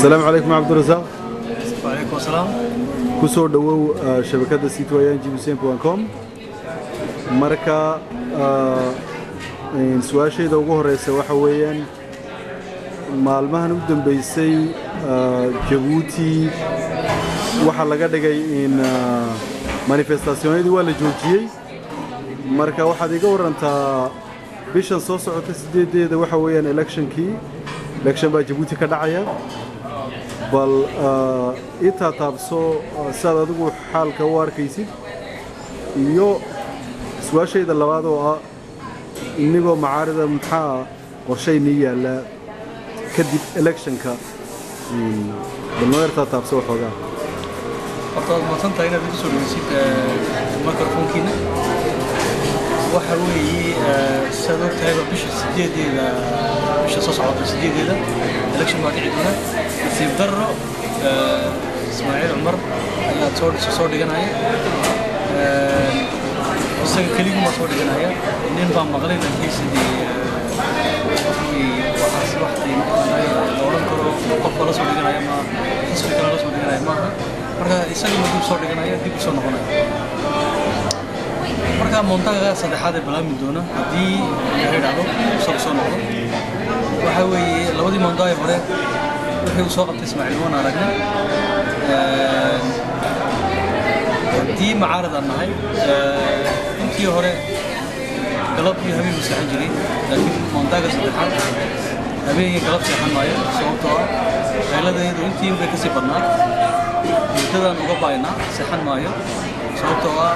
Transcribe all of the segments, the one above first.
Asalaamu calaykum, Cabdirasaaq. Wacalaykum asalaam. Ku soo dhowow shabakadda citoyen.com. Marka su-aashayda ugu horeysa waxa weeyaan, maalmahan u dambeysay Jabuuti waxaa laga dhigay in manifestationyadii waa la joojiyey. Marka waxaad iga warantaa, bishan soo socota 8-deeda waxa weeyaan electionkii, election baa Jabuuti ka dhacaya. Bal ii taataabso sidaad adigu xaalka u arkaysid. Iyo su-aashayda labaad oo ah, inigoo macaarida, maxaa qorshay nii yaallaa kadib electionka? Bal noo yar taataabso waxoogaa. Horta waad mahadsan tahay inaad igu soo dhaweysid microfonkiina. Waxa weeye, sidaad og tahayba, bisha 8-deeda, bisha soo socota 8-deeda, election baa dhici doona. Nasiib darro, Ismaaciil Cumar ayaa soo dhiganaya. Isaga keligii baa soo dhiganaya. Nin baa maqlay, laakiin sidii waxaas waxtay la odhan karo qof baa la soo dhiganaya ma xisbi kale la soo dhiganaya maaha. Marka isaga ma dib soo dhiganaya, dib u soo noqonaya. Marka mandat-ga saddexaad ee bilaabmi doona, haddii la idhaahdo isagu soo noqdo, waxa weeye labadii mandat ee hore wixii uu soo qabtay Ismaaciil waan aragnay. Haddii macaarad aan nahay, intii hore galab iyo habeen buu seexan jiray, laakiin mandat-ga saddexaad habeen iyo galab seexan maayo, sababtoo ah qayladeedu intii bay kasii badnaa. Muddadaan uga baaynaa seexan maayo, sababtoo ah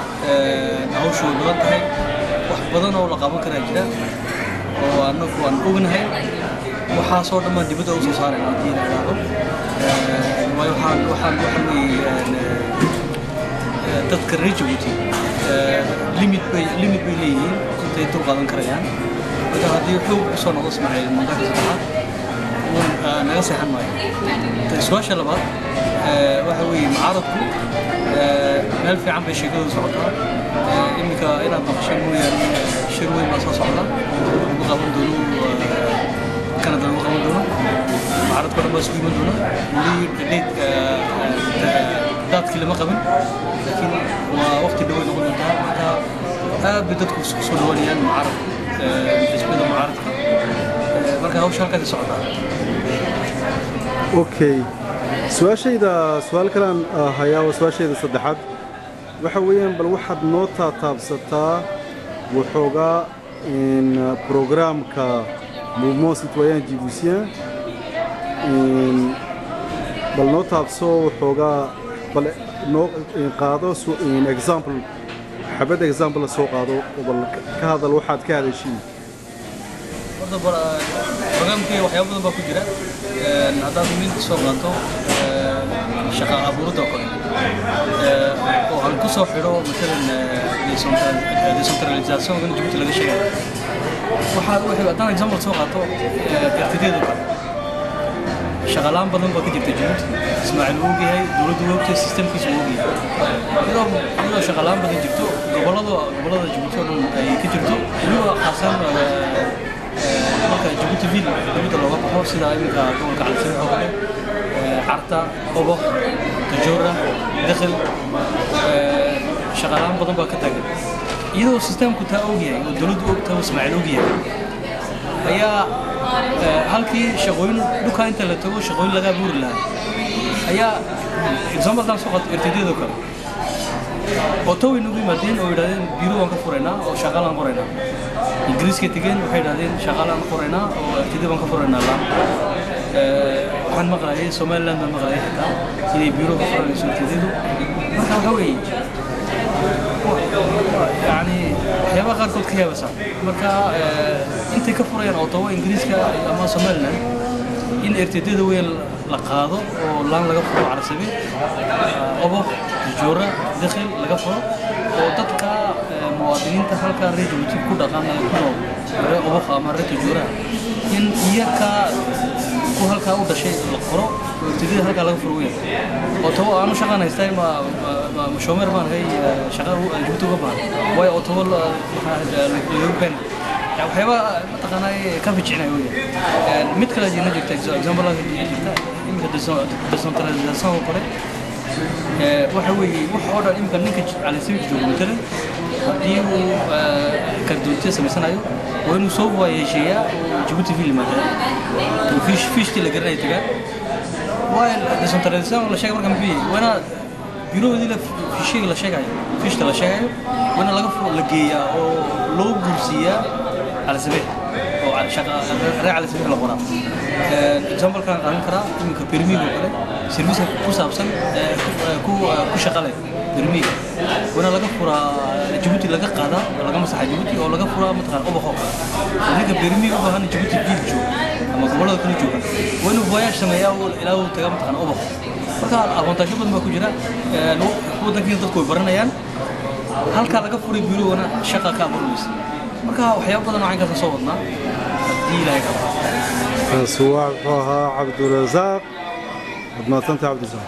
hawshu way badan tahay. Wax badan oo la qaban karaa jira oo annagu aan ognahay. Waxaasoo dhan baan dibadda u soo saarayna haddii la idhaahdo. Waayo waxaan waxa weeye, dadka reer Jabuuti limit bay leeyihiin intay dul qaadan karayaan. Marka haddii xoog u soo noqdo Ismaaciil mandat-ka saddexaad, naga seexan maayo. Su-aasha labaad waxa weeye, mucaaradku meel fiican bay sheekadu socotaa. Iminka inaad maqashay mooyaane, shir weyn baa soo socda lagu qaban doono Canada, lagu qaban doono. Mucaaradka dhan baa isugu iman doona. Weli date daadkii lama qabin, laakiin waa waqti dhow ay noqon doontaa. Marka aad bay dadku isku soo dhawaanayaan mucaaradku, xisbiyada mucaaradka. Marka hawsha halkaas socotaa. Okay, su-aashayda su-aal kalaan hayaa waa su-aashayda saddexaad. Waxa weeyaan, bal waxaad noo taataabsataa waxoogaa in programka Mouvement Citoyen Djiboutien. Bal noo taabso waxoogaa, bal noo qaado example, xabad example la soo qaado oo bal ka hadal waxaad ka hadashiin. Horta programkii waxyaabo badan baa ku jira. Haddaad mid soo qaato, shaqa abuuridda oo kale, oo aan ku soo xidho matalan décentralisation Djibouti laga sheegayo, waxaa wuxuu haddaan example soo qaato RTD-da kale, shaqalaan badan baa ka jirta Djibouti. Ismaaciil wuu ogyahay, dowladdu wuu ogtahay, systemkiisa wuu ogyahay. Iyadoo shaqalaan badan jirto, gobollada Djibouti oo dhan ay ka jirto, weliba khaasan marka Djibouti ville dibadda looga baxo, sida iminka gobolka Cali oo kale, Carta, Obox, Tajoura, Dakhil, shaqalaan badan baa ka taagan. Iyadoo systemku taa ogyahay oo dowladdu ogtahay oo Ismaaciil ogyahay, ayaa halkii shaqooyin dhulkaa inta la tago shaqooyin laga abuuri lahaa, ayaa example haddaan soo qaato RTD-da kale oo toway nagu yimaadeen oo yidhahdeen bureau waan ka furaynaa oo shaqaalaan qoraynaa. Ingiriiska tegeen, waxay yidhahdeen shaqaalaan qoraynaa oo RTD baan ka furaynaa laan. Waxaan maqlayay Somaliland baan maqlayay xitaa inay bureau ka furanayso RTD-du. Marka waxa weeye, yani waxyaabaha qaarkood ka yaabaysaa. Marka intay ka furayaan Ottawa, Ingiriiska ama Somaliland, in RTD-da weyn la qaado oo laan laga furo Carasabe, Obox, Joora, Dakhil laga furo, oo dadka muwaadiniinta halkaa reer Jabuuti ku dhaqan ee ku nool reer Obox ama reer Tajoora, in iyaka ku halkaa u dhashay la qoro oo RTD-da halkaa laga furo weyn. Ottawa aanu shaqaan haystay, ma chômeur baan ahay, shaqa Jabuuti uga baahan waayo Ottawa waxaa lagaga been. Waxyaaba mataqaanaa ka fijicinaya weeyaan. Mid kale jirna jirta, example jirta iminka decentralisation oo kale. Waxa weeye wax oo dhan iminka ninka Cali Sabiix joogo matalan, haddii uu kardoontiya samaysanayo, waa inuu soo waayeesheeyaa oo Jabuuti ville yimaada oo fiishtii la garanaya tagaa. Waa decentralisation la sheegay. Marka muxuu yahay? Waa inaa biroodii la fiishiga la sheegayo, fiishta la sheegayo, waa in laga la geeyaa oo loo guursiiyaa Cali Sabiix oo reer Cali Sabiix la qoraa. Example kan qaadan karaa iminka permiga oo kale, service ku saabsan ku shaqa leh permiga, waana laga furaa Jabuuti, laga qaadaa, laga masaxa Jabuuti oo laga furaa mataqaan Oboxo. Ninka permiga u baahan Jabuuti ville jooga ama gobollada kale jooga waa inuu voyage sameeyaa oo ilaa uu tagaa mataqaan Oboxo. Marka avantage badan baa ku jira. Wadankiina dadku way baranayaan, halkaa laga furay birowna shaqa ka abuurmaysa. Marka waxyaabo badan oo caynkaas soo wadnaa haddii Ilaahay ka Kaasi wuxuu ahaa Cabdirasaaq. Waad mahadsantahay, Cabdirasaaq.